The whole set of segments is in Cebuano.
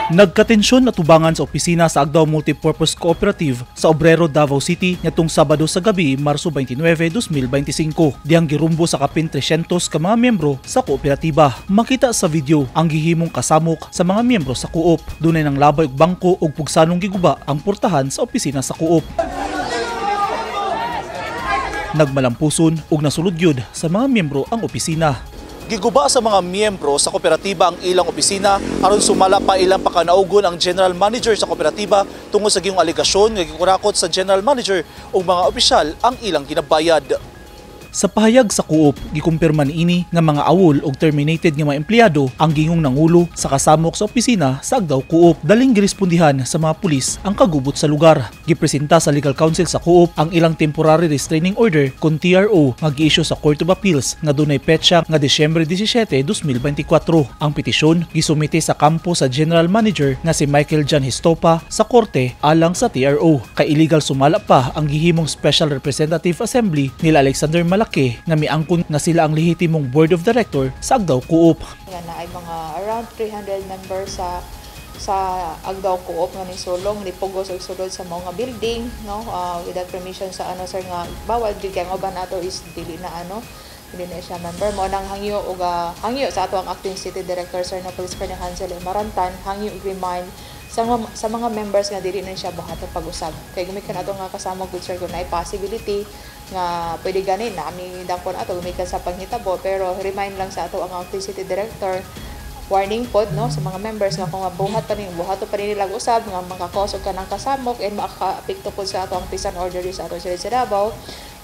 Nagkatensyon atubangan sa opisina sa Agdao Multipurpose Cooperative sa Obrero, Davao City ngadtong Sabado sa gabi, Marso 29, 2025. Dihang girumbo sa kapin 300 ka mga miyembro sa kooperatiba. Makita sa video ang gihimong kasamok sa mga miyembro sa co-op. Dunay nang labay og bangko ug pugsanong giguba ang portahan sa opisina sa co-op. Nagmalampuson ug nasulod gyud sa mga miyembro ang opisina. Giguba sa mga miyembro sa kooperatiba ang ilang opisina aron sumala pa ilang pakanaugon ang general manager sa kooperatiba tungod sa gihimong alegasyon nga gikurakot sa general manager ug mga opisyal ang ilang ginabayad. Sa pahayag sa co-op, gikumpirma niini nga mga awol og terminated nga mga empleyado ang gingong nangulo sa kasamok sa opisina sa Agdao Co-op. Daling girespondihan sa mga pulis ang kagubot sa lugar. Gipresenta sa legal counsel sa co-op ang ilang temporary restraining order kon TRO nga gi-issue sa Court of Appeals nga dunay petsa nga Disyembre 17, 2024. Ang petisyon gisumite sa kampo sa general manager nga si Michael John Histopa sa korte alang sa TRO. Kay illegal sumala pa ang gihimong Special Representative Assembly nila Alexander Malaki nga miangkon nga sila ang lehitimong board of director sa Agdao Co-op. Nga na ay mga around 300 members sa Agdao Co-op nga ni sulong ni pugos og sulod sa mga building, no, without permission sa ano, sir, nga bawal jud kay ang uban ato is dili na ano, hindi na siya member mo nang hangyo og hangyo sa ato ang acting city director, sir, na Police Colonel Hansel Marantan, hangyo og remind sa mga members nga dili na siya buhaton pag-usab kay gumikan ato nga kasama gud, sir, kung naay possibility nga pwede gani na ami dakpon ato gumikan sa panghitabo. Pero remind lang sa ato ang acting city director, warning pod, no, sa mga members nga kung buhat pa ni buhat pa ni nila usab nga maka-cause og kanang kasamok and makaapekto pod sa ato ang peace and order sa ato sila sa Davao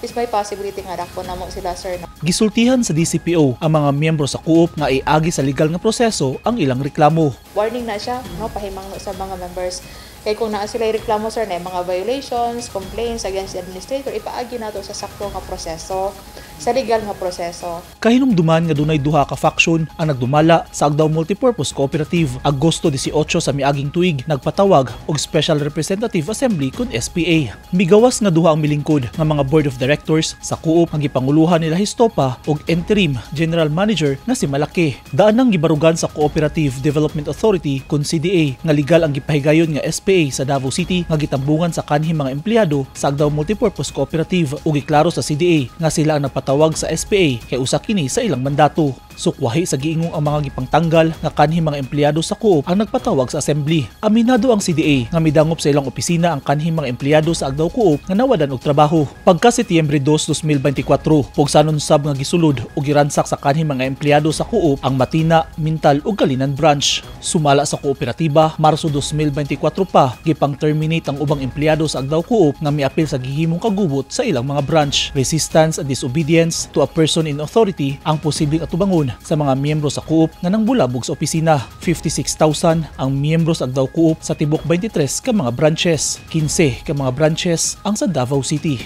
is may possibility nga dakpon namo sila, sir, no? Gisultihan sa DCPO ang mga miyembro sa co-op nga iagi sa legal nga proseso ang ilang reklamo. Warning na siya, no, pahimangno sa mga members kay kung naa sila reklamo, sir, na mga violations, complaints against the administrator, ipaagi nato sa sakto nga proseso, sa legal nga proseso. Kahinumduman nga dunay duha ka faction ang nagdumala sa Agdao Multipurpose Cooperative. Agosto 18 sa miaging tuig, nagpatawag og Special Representative Assembly kun SPA. Migawas nga duha ang milingkod nga mga board of directors sa co-op ang gipanguluhan nila Histopa og interim general manager nga si Malaki. Daan nang gibarugan sa Cooperative Development Authority kun CDA nga legal ang gipahigayon nga SPA sa Davao City nga gitambungan sa kanhing mga empleyado sa Agdao Multipurpose Cooperative ug giklaro sa CDA nga sila ang nagpatawag sa SPA kay usa kini sa ilang mandato. Sukwahi sa giingong ang mga gipangtanggal nga kanhing mga empleyado sa co-op ang nagpatawag sa assembly. Aminado ang CDA nga midangop sa ilang opisina ang kanhing mga empleyado sa Agdao Co-op nga nawadan og trabaho. Pagka Setyembre 2, 2024, pugsanon sab nga gisulod ug giransak sa kanhing mga empleyado sa co-op ang Matina, Mintal ug Kalinan branch. Sumala sa kooperatiba, Marso 2024 pa gipang-terminate ang ubang empleyado sa Agdao Co-op nga miapil sa gihimong kagubot sa ilang mga branch. Resistance and disobedience to a person in authority ang posibleng atubangon sa mga miyembro sa co-op nga nangbulabog sa opisina. 56,000 ang miyembro sa Agdao Co-op sa tibok 23 ka mga branches. 15 ka mga branches ang sa Davao City.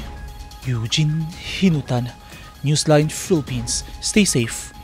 Eugene Hinutan, Newsline Philippines. Stay safe.